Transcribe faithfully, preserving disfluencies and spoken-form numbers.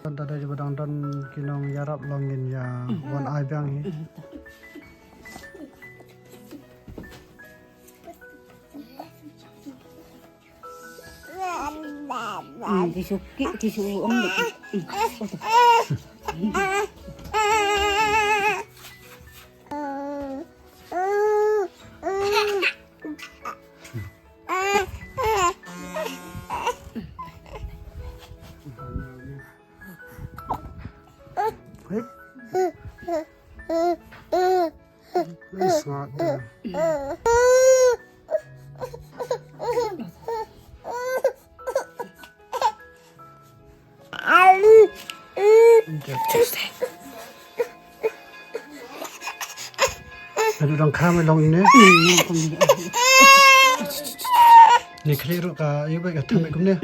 Don ta dei ba dang don ki nong ïarap long ngin ïa wan ai biang hi. Hmm, tisu ki, tisu ong. Hei. Hei, sngap de. Aduh, dang kham long ne. Ne khlieh ruh ka, ïa ba ka tham kumne.